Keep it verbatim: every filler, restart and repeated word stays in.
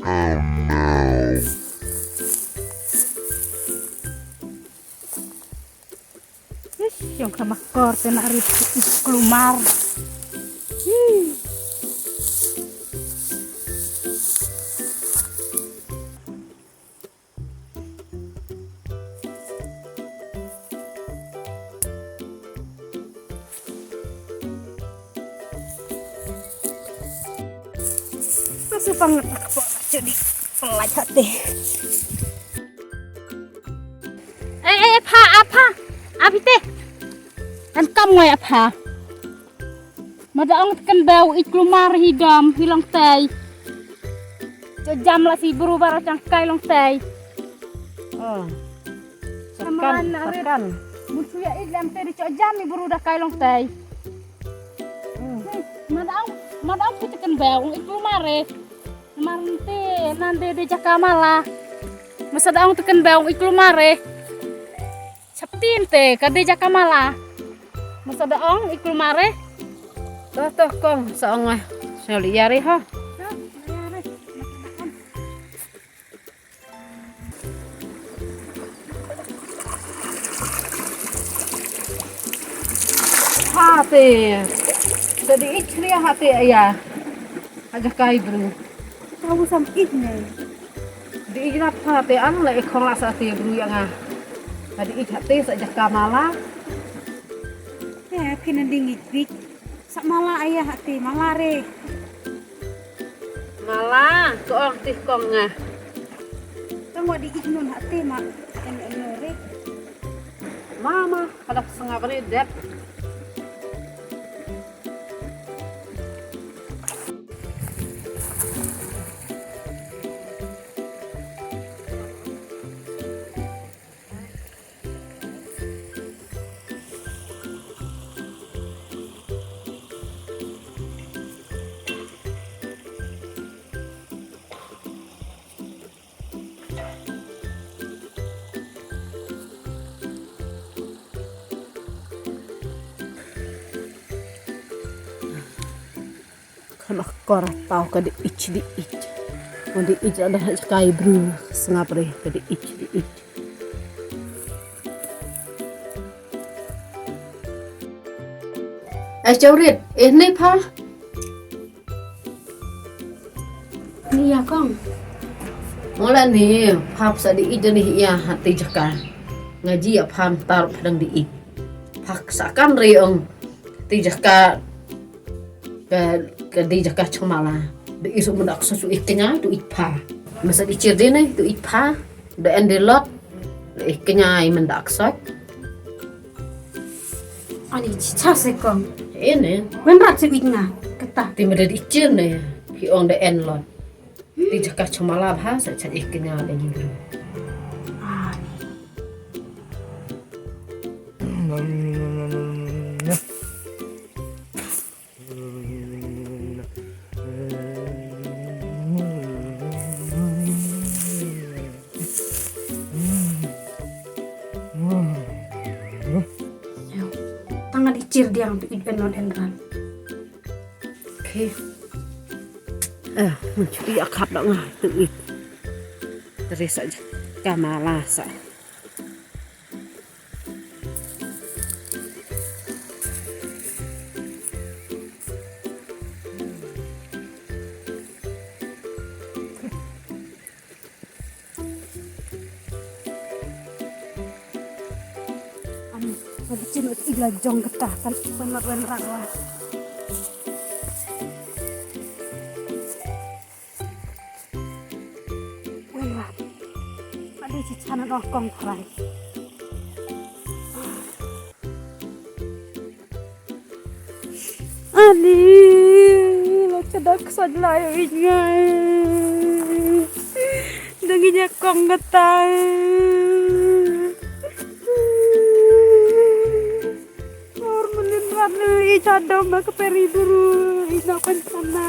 Ish, ïong ka makor te na rit klumar. Ih. Ka su pang ngat ka po ka jodi pelai hati. Eh, eh, pha, apa? Apa te? Kan kam ngai apa? Mada ong teken bau ik lumar hi dam hi long tai. Cho jam la si buru bara chang kai long tai. Oh. Sakan, sakan. Mun suya ik lam tai di cho jam ni buru da kai long tai. Hmm. Mada ong, mada ong teken bau ik lumar eh. Mar nte nan de de jaka mala. Masa da ong teken bau ik lumar eh. Chaptin te ka de jaka mala. Masa da ong ik lumar eh. Toh toh kong sa ong eh. Sel yari ha. Ha te. Sa di ik ria ha te aya. Aja kai bru. Tahu sam ik ne. Di ijra pha te an la ikhong la sa te bru ya nga. Hadi ij hate sa jaka mala. Ya, phin ding ij bik. Sa mala aya hate mala re. Mala, ko ong tih kong nga. Tang wa di ij nun hate ma. En en re. Mama, kada sanga bari dep. Khana kor tau ka di ich di ich. Wan di ich ada skai bru sngap re ka di ich di ich. Eh chaurit, eh ni pha. Ni ya kong. Mola ni pha sa di ich ni ya hati jaka. Ngaji ya pha tar phadang di ich. Pha sa kan re ong. Ti jaka Ka, ka di jaka chmala. Da isu menda ksa su ik kenya tu ik pha. Masa di chir di ne tu ik pha. Da en di lot. Da ik kenya i menda ksa. Ani cha se kong. Ene. Wen rat se ik nga. Kata. Ti meda di chir ne. Ki ong da en lot. Ti jaka chmala bha sa cha ik kenya da ni. Ani. Tangan icir diang tu iben non enran. Okay. Eh, mun chu i akhap da nga tu i. Teresa aja. Kamala sa. Ani, lagi chin ut ila jong kata kan wan wan rak wa. Wei rat. Madi chi chan no kong krai. Ani, lo chadak saj lai wi ngai. Dang inya kong ngetai. Or melin rat ni i chadom ma ke peri buru i na pen sana.